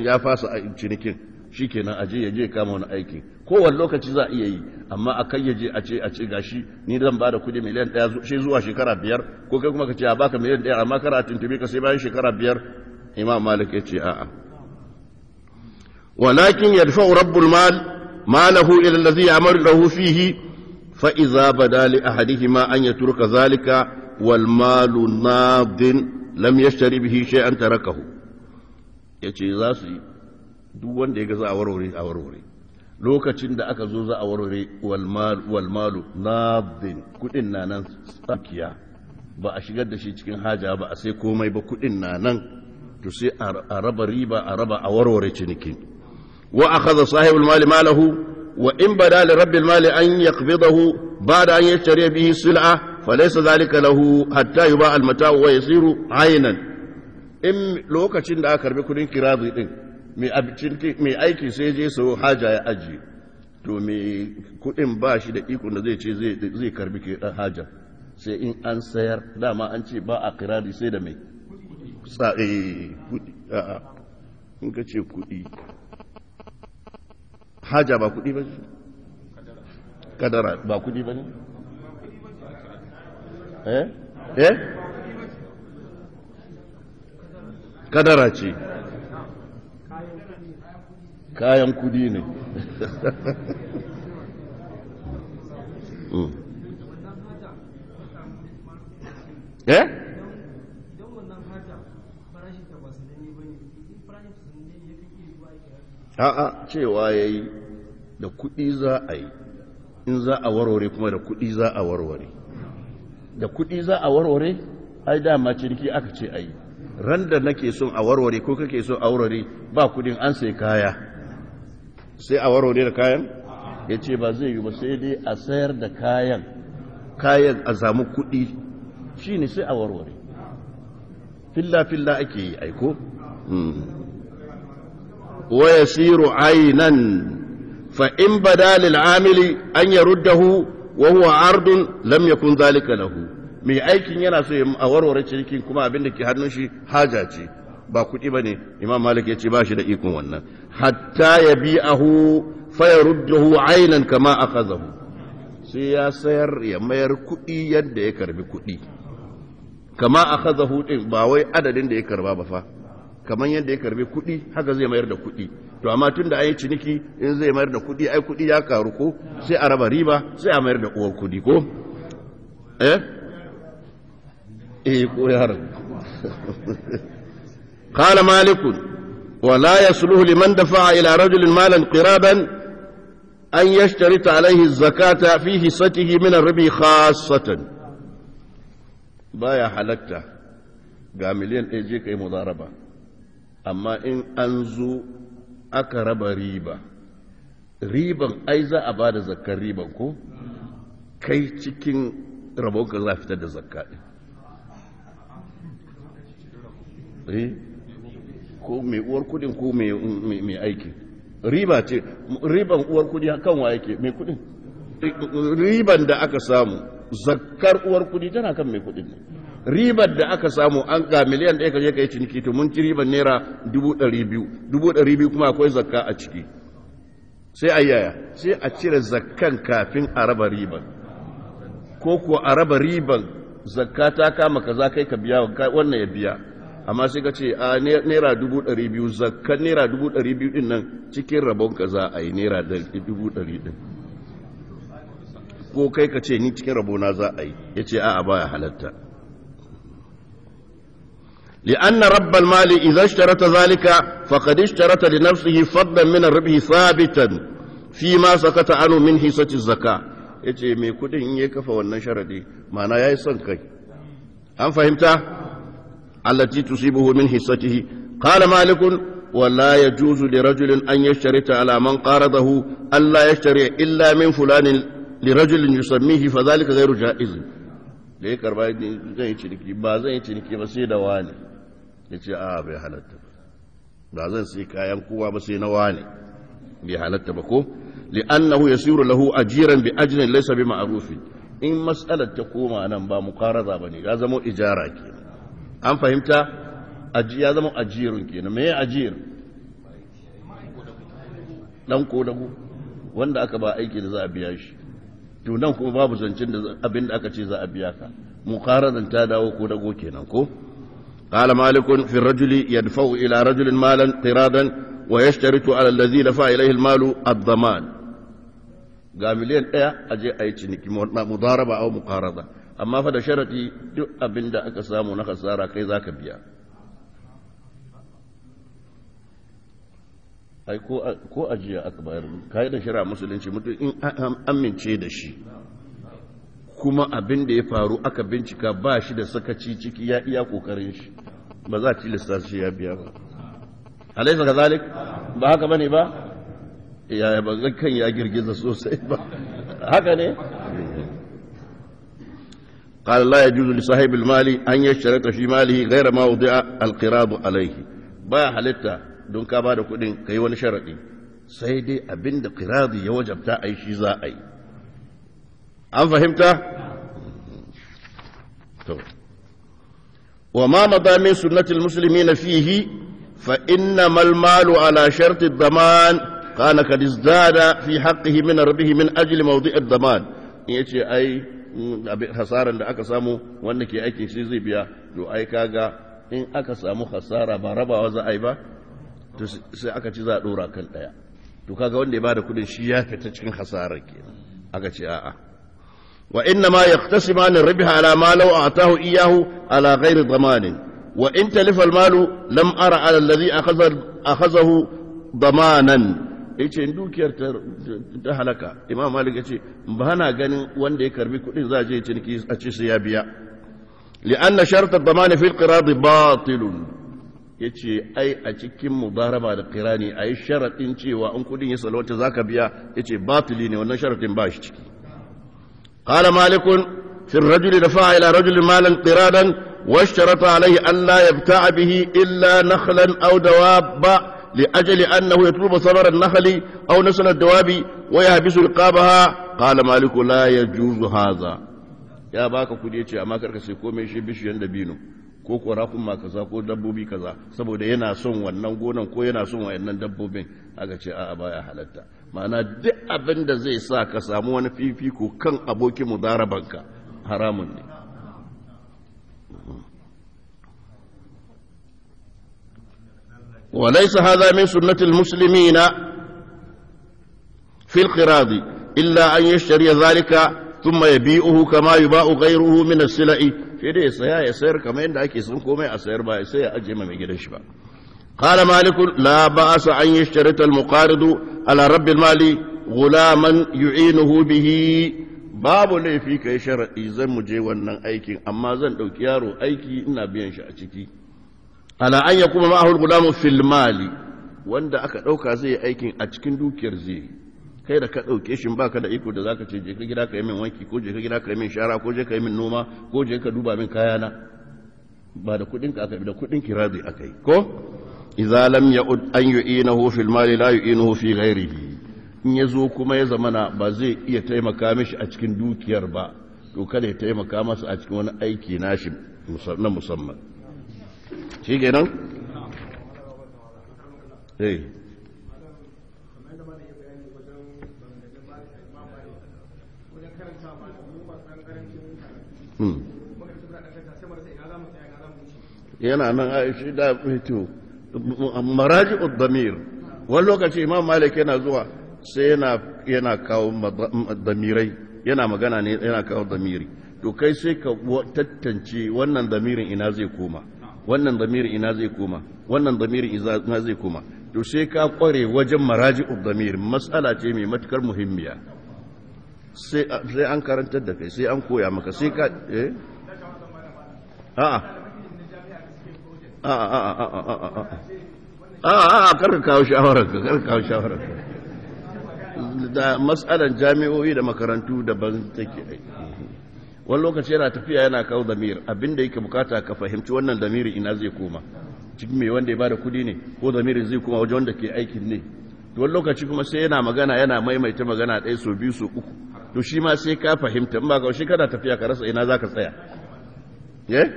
S1: ya fasa cinikin, shikenan aje ya je kama wani aiki. Kowane lokaci za a iya yi, amma a kai ya je a ce a ce gashi ni zan ba da kudi miliyan 1 shi zuwa shekara 5, ko kai kuma ka ce a baka miliyan 1 amma kar a tuntube ka sai bayan shekara 5. Imam Malik ya ce a'a. Walakin yadfa'u rabbul mal malahu ila allazi ya'malu lahu fihi fa idza bada li ahadihima an yatruka zalika wal malu nadin lam yashtari bihi shay'an tarakahu. Yace za su yi duk wanda ya ga za a warware a warware. Lokacin da aka zo za a warware wal malu nadin, kudin na nan tsakiya, ba a shigar da shi cikin haja ba, a sai komai ba, kudin na nan, to sai a raba riba, a raba a warware ciniki. Wa akhadha sahibul mali malahu wa in bada li rabbil mali an yaqbidahu ba'da an yashtari bihi sil'a falaysa dhalika lahu hatta yuba al mata'u wa yasiru aynan. In lokacin da aka karbi kudin kirazi din mai aiki sai je sayo haja ya ajiye, to mai kudin ba shi da ikon da zai ce zai karbi haja sai in an sayar. Dama an ce ba a kirari sai da mai kudi. A'a, in ka ce kudi haja ba kudi ba ne, kadara ba kudi ba ne, eh eh kadara ce, kayan kudi ne. Eh? A'a, cewa ya yi da kudi za a yi, in za a warware kuma da kudi za a warware. Da kudi za a warware, ai dama ciniki aka ce a yi. Ran da nake son a warware ko kake son a warware ba kudin an sai kaya, sai a warware da kayan? Ya ce ba zai yi ba, sai dai a sayar da kayan, kayan a samu kudi, shi ne sai a warware. Filla-filla ake yi aiko. Wa yasiru aynan fa in bada lil amili an yaruddahu wa huwa ardun lam yakun zalika lahu. Mai aikin yana so a warware cinikin kuma abin da ke hannun shi haja ce ba kuɗi ba ne. Imam Malik ya ce ba shi da ikon wannan hatta ya bi ahu fayaruddahu aynan kama akhazahu, sai ya sayar ya mayar kuɗi yadda ya karbi kuɗi. Kama akhazahu din ba wai adadin da ya karba ba fa, kaman yadda ya karbi kuɗi haka zai mayar da kuɗi. To amma tunda an yi ciniki in zai mayar da kuɗi ai kuɗi ya karu ko, sai a raba riba sai a mayar da uwar kuɗi ko eh eh ko ya rabu. Qala Malik wa la yasluhu liman dafa'a ila rajulin malan qiraban an yashtarita alayhi az-zakata fi hissatihi min ar-ribi khassatan. Baya halatta ga miliyan 1 je kai mudaraba, amma in an zo aka raba riba, riban ai za a bada zakkar riban ko, kai cikin rabonka za a fitar da zakka din. Ko mai uwar kudin ko mai aiki, riba ce, riban uwar kudi kan wa yake? Mai kudin. Riban da aka samu zakkar uwar kudi tana kan mai kudin ne. Ribar da aka samu an ga miliyan 1 ka je ka yi ciniki, to mun ci ribar naira 200,000, 200,000 kuma akwai zakka a ciki. Sai a yaya? Sai a cire zakkan kafin a raba ribar, ko kuwa a raba ribar, zakka ta kama kaza, kai ka biya, wannan ya biya. Amma sai ka ce a naira 200,000, zakkan naira 200,000 din nan cikin rabon ka za a yi naira 100,000 din, ko kai ka ce ni cikin rabona za a yi. Ya ce a'a, baya halatta. لأن رب المال إذا اشترط ذلك فقد اشترط لنفسه فضلا من الربح ثابتا فيما سكت عنه من حصة الزكاة. Yace mai kudin in ya kafa wannan sharadi, ma'ana yayi son kai. An fahimta? التي تصيبه من حصته. قال مالك: ولا يجوز لرجل أن يشترط على من قارضه ألا يشتري إلا من فلان لرجل يسميه، فذلك غير جائز. Da ya karba zai yi ciniki, ba zan yi ciniki ba sai da wani. Ya ce a bai halatta ba, ba zan sai kayan kowa ba sai na wani, bai halatta ba. Ko li'annahu yasiru lahu ajiran bi ajrin laysa bi ma'rufin. In mas'alar ta koma nan ba muqaraza bane, ya zama ijara kenan. An fahimta? Ya zama ajirun kenan. Me ajir? Dan kodago wanda aka ba aiki da za a biya shi. To nan kuma babu zancen da abin da aka ce za a biya ka. Muqaradan ta dawo ko dago kenan ko. قال مالك في الرجل يدفع إلى رجل مالا قرادا ويشترط على الذي دفع إليه المال الضمان. Ga miliyan 1, a je a yi ciniki mudaraba au muqarada, amma fa da sharadi duk abin da aka samu na hasara kai zaka biya. Ai ko ajiya aka bayar, kai da shari'a Musulunci, mutum in amince da shi kuma abin da ya faru aka bincika ba shi da sakaci ciki, ya iya kokarin shi, ba za a tilasta shi ya biya ba. Alaisa kazalik? Ba haka bane ba? Ya ba kan ya girgiza sosai ba, haka ne. قال: لا يجوز لصاحب المال أن يشترط في ماله غير ما وضع القراض عليه. Ba halitta don ka ba da kuɗin ka yi wani sharaɗi, sai dai abin da qiradi ya wajabta a yi shi za a yi. An fahimta? To, وما مضى من سنة المسلمين فيه فإنما المال على شرط الضمان كان قد ازداد في حقه من ربه من أجل موضع الضمان. Yace ai hasaran da aka samu wanda ke aikin shi zai biya. To ai kaga in aka samu hasara ba rabawa za a yi ba? To sai aka ci za a dora kan daya. To kaga wanda ya bada kudin shi ya fita cikin hasarar kenan. Aka ce a'a. Wa inna ma yaqtasiman ar-ribha ala ma law a'tahu iyyahu ala ghairi damanin, wa in talifa al-malu lam ara ala alladhi akhadhahu damanan. Yace in dukiyar ta halaka, Imam Malik yace ba na ganin wanda ya karbi kudin za a je ciniki a ce sai ya biya. Li'anna shart ad-daman fi al-qirad batilun. Yace ai a cikin mudaraba da qirani ai sharadin cewa in kudin ya salwata zaka biya, yace batili ne, wannan sharadin ba shi ciki. قال مالك في الرجل دفع إلى رجل مالا قرادا واشترط عليه ألا يبتاع به إلا نخلا أو دواب، لأجل أنه يطلب ثمر النخل أو نسل الدواب ويهبس رقابها. قال مالك: لا يجوز هذا. Ya baka kudi, yace amma karka sai komai shi bishiyan dabino ko ko rakun ma kaza ko dabbobi kaza, saboda yana son wannan gonan ko yana son wayannan dabbobin. Aka ce a'a, baya halatta. Ma'ana duk abin da zai sa ka samu wani fifiko kan abokin mudarabanka haramun ne. وليس هذا من سنة المسلمين في القراض إلا أن يشتري ذلك ثم يبيعه كما يباع غيره من السلع. Sai dai ya saya ya sayar kamar yadda ake sun komai a sayar, ba sai ya ajiye mai gidan shi ba. قال مالك: لا بأس أن يشترط المقارض على رب المال غلاما يعينه به. Babu laifi kai sharaɗi, zan mu je wannan aikin amma zan ɗauki yaro aiki ina biyan shi a ciki. Ala an yakuma ma'ahu al-gulamu fil mali, wanda aka ɗauka zai yi aikin a cikin dukiyar zai. Kai da ka ɗauke shi baka da iko da zaka ce je ka gida ka yi min wanki, ko je ka gida ka yi min shara, ko je ka yi min noma, ko je ka duba min kayana. Ba da kuɗin ka aka yi, da kuɗin kirazi aka yi. Ko idza lam ya'ud an yu'inahu fil mali la yu'inuhu fi ghairihi. In ya zo kuma ya zamana ba zai iya taimaka mishi a cikin dukiyar ba, to kada ya taimaka masa a cikin wani aiki nashi. Na musamman. Shi kenan? Eh. Yana nan a shi da fito maraji'ud damir. Wani lokaci Imam Malik yana zuwa sai yana kawo damirai, yana magana ne yana kawo damiri. To kai sai ka tantance wannan damirin ina zai koma, wannan damirin ina zai koma, wannan damirin ina zai koma. To sai ka kware wajen maraji'ud damir, mas'ala ce mai matukar muhimmiya. Sai an karantar da kai, sai an koya maka, sai ka eh a'a a'a a'a a'a a'a karka kawo shawararka, karka kawo shawararka. Da matsalan jami'o'i da makarantu daban take aiki. Wani lokaci yana tafiya yana kawo damir, abinda yake bukata ka fahimci wannan damirin ina zai koma, cikin mai wanda ya bada kudi ne ko damirin zai koma wajen wanda ke aikin ne. To wani lokaci kuma sai yana magana yana maimaita magana ɗaya so biyu so uku, to shi ma sai ka fahimta. In ba ka shi kana tafiya ka rasa ina zaka tsaya. Eh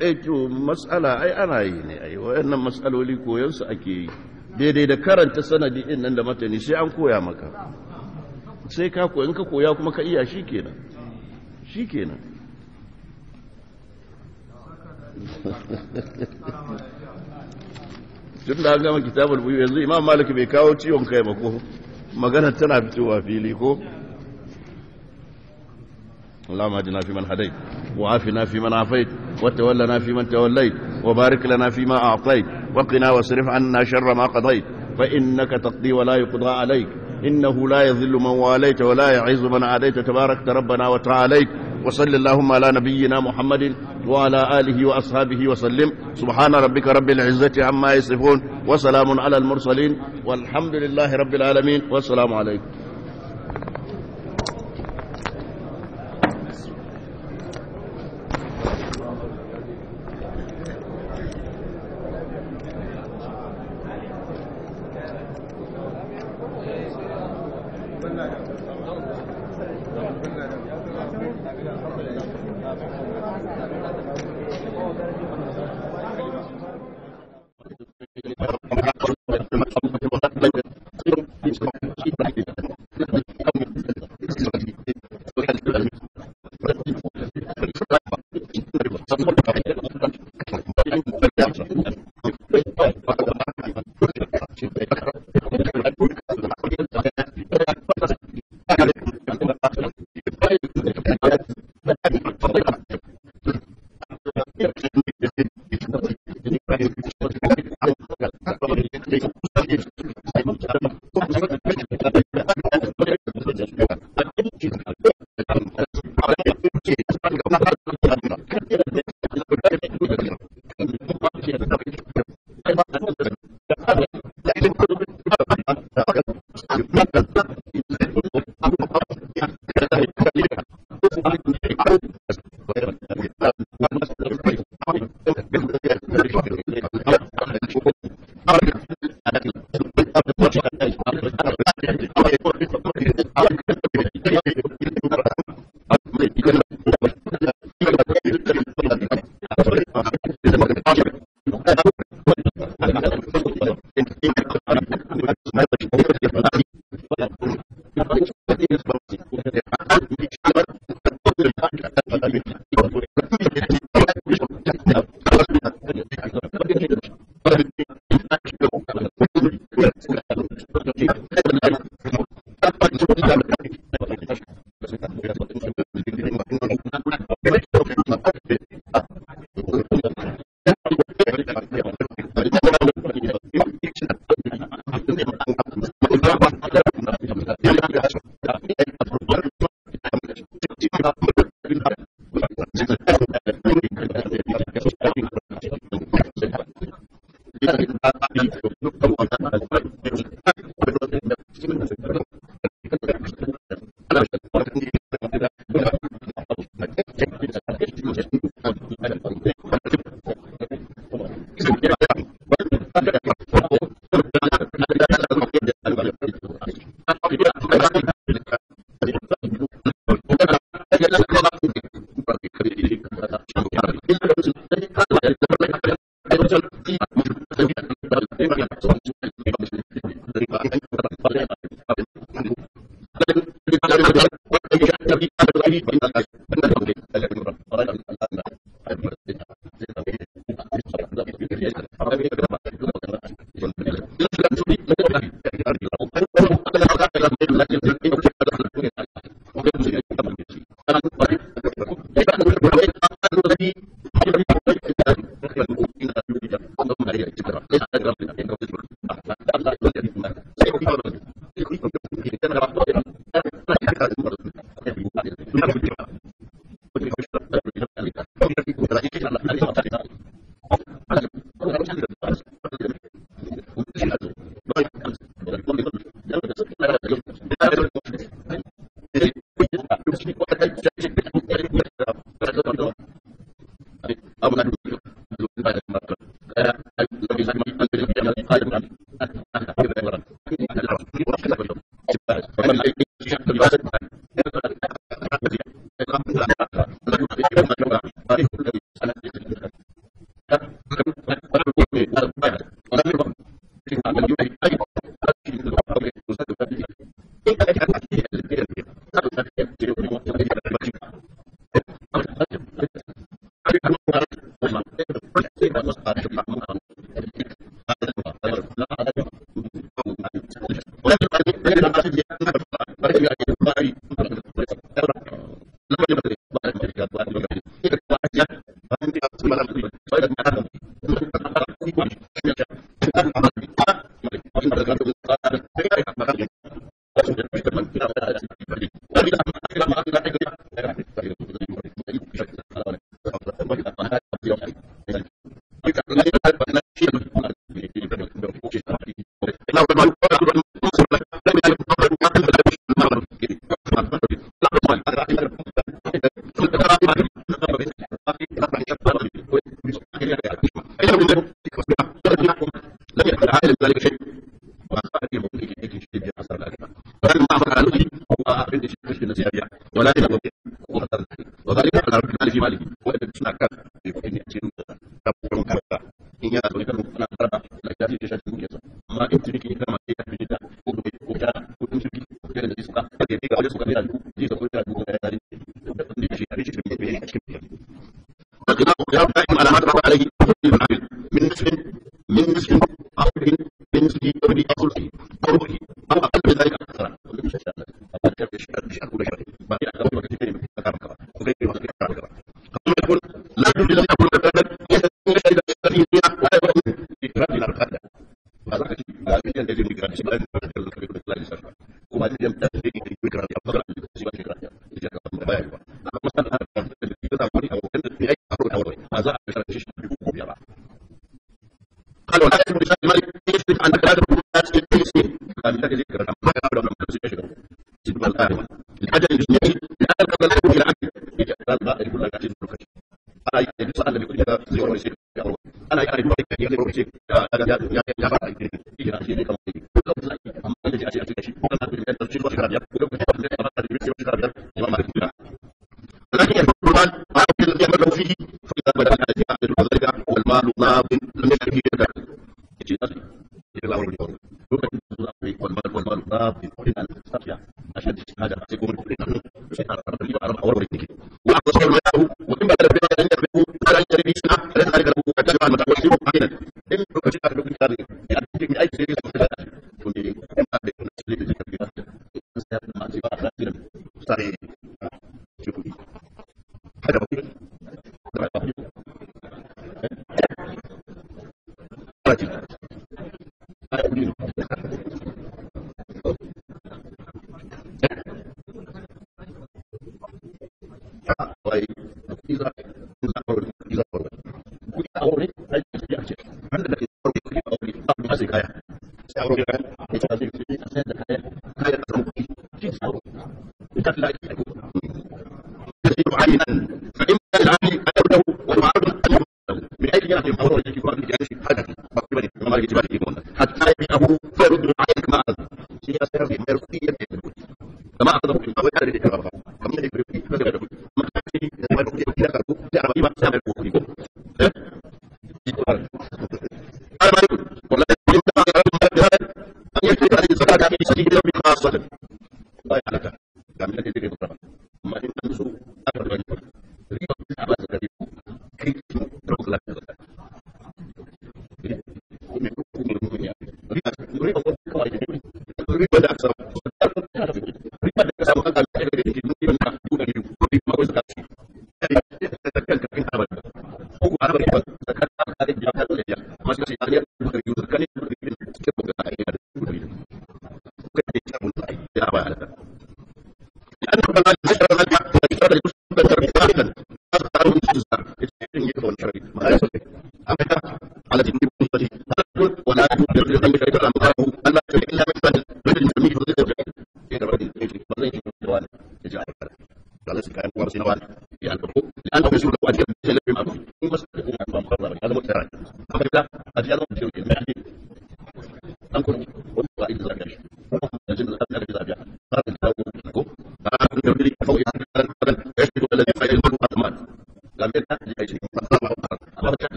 S1: eh to mas'ala ai ana yi ne ai wayannan mas'aloli koyon su ake yi daidai da karanta sanadi din nan da matani sai an koya maka. Sai ka koya, in ka koya kuma ka iya shikenan, shikenan. Tun da an gama kitabul buyu yanzu Imam Malik bai kawo ciwon kai ba ko magana tana fitowa fili ko. اللهم اهدنا فيمن هديت، وعافنا فيمن عافيت، وتولنا فيمن توليت، وبارك لنا فيما أعطيت، وقنا واصرف عنا شر ما قضيت، فإنك تقضي ولا يقضى عليك، إنه لا يذل من واليت ولا يعز من عاديت، تباركت ربنا وتعاليت. وصل اللهم على نبينا محمد وعلى آله وأصحابه وسلم. سبحان ربك رب العزة عما يصفون، وسلام على المرسلين، والحمد لله رب العالمين، والسلام عليكم.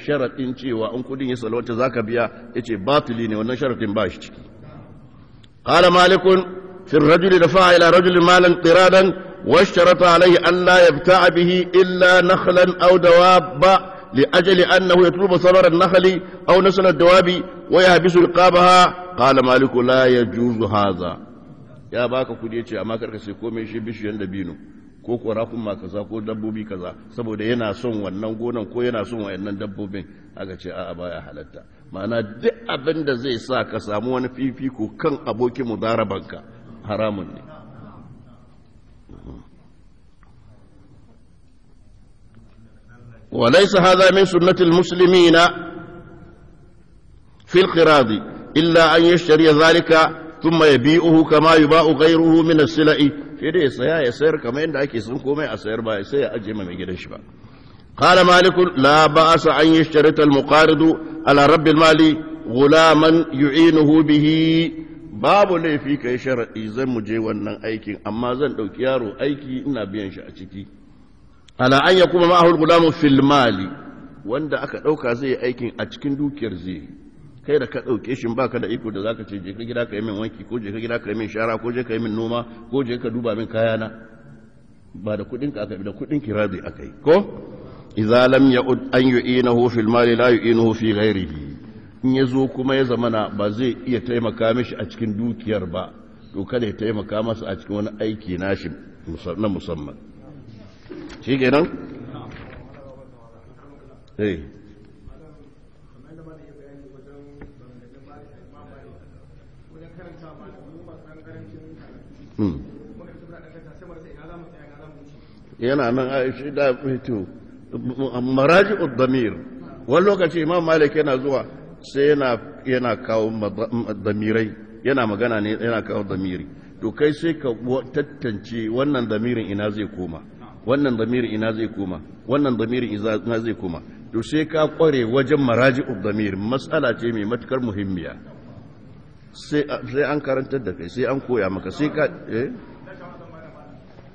S1: Sharaɗin cewa in kudin ya salwanta zaka biya yace batili ne wannan sharaɗin ba shi ciki. Qala malikun fi ar-rajuli dafa'a ila rajulin malan qiradan wa ishtarata alayhi an la yabta'a bihi illa nakhlan aw dawaba li ajli annahu yatlubu samara an-nakhli aw nasla ad-dawabi wa yahbisu riqabaha. Qala maliku la yajuzu hadha. Ya baka kudi yace amma karka sai komai shi bishiyan dabino ko ko rakun kaza ko dabbobi kaza saboda yana son wannan gonan ko yana son wayannan dabbobin. Aka ce a'a baya halatta. Ma'ana duk abin da zai sa ka samu wani fifiko kan abokin mudarabanka haramun ne. وليس هذا من سنة المسلمين في القراض إلا أن يشتري ذلك ثم يبيعه كما يباع غيره من السلع. Sai dai ya saya ya sayar kamar yadda ake sun komai a sayar ba sai ya ajiye mai gidan shi ba. Qala malik la ba'sa an yashtarita al-muqarid ala rabb al-mali ghulaman yu'inuhu bihi. Babu laifi kai sharadi zan mu je wannan aikin amma zan dauki yaro aiki ina biyan shi a ciki. Ala an yakuma ma'ahu al-ghulamu fil mali, wanda aka dauka zai yi aikin a cikin dukiyar zai. Kai da ka ɗauke shi ba ka da iko da za ka ce je ka gida ka yi min wanki ko je ka gida ka yi min shara ko je ka yi min noma ko je ka duba min kayana. Ba da kuɗin ka aka yi, da kuɗin kirazi aka yi ko. Idza lam ya'ud an yu'inahu fil mali la yu'inuhu fi ghairihi. In ya zo kuma ya zamana ba zai iya taimaka mishi a cikin dukiyar ba, to kada ya taimaka masa a cikin wani aiki nashi na musamman. Shi kenan? Eh. Yana nan a shi da fito maraji'ud damir. Wani lokaci Imam Malik yana zuwa sai yana kawo damirai, yana magana ne yana kawo damiri. To kai sai ka tantance wannan damirin ina zai koma, wannan damirin ina zai koma, wannan damirin ina zai koma. To sai ka kware wajen maraji'ud damir. Matsala ce mai matukar muhimmiya. Sai an karantar da kai, sai an koya maka, sai ka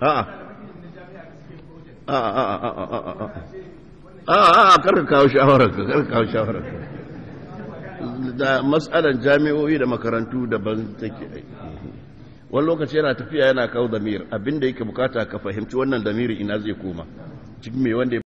S1: a'a a'a a'a a'a a'a karka kawo shawararka, karka kawo shawararka. Da matsalan jami'o'i da makarantu daban take. Wani lokaci yana tafiya yana kawo damir, abinda yake bukata ka fahimci wannan damiri ina zai koma cikin mai wanda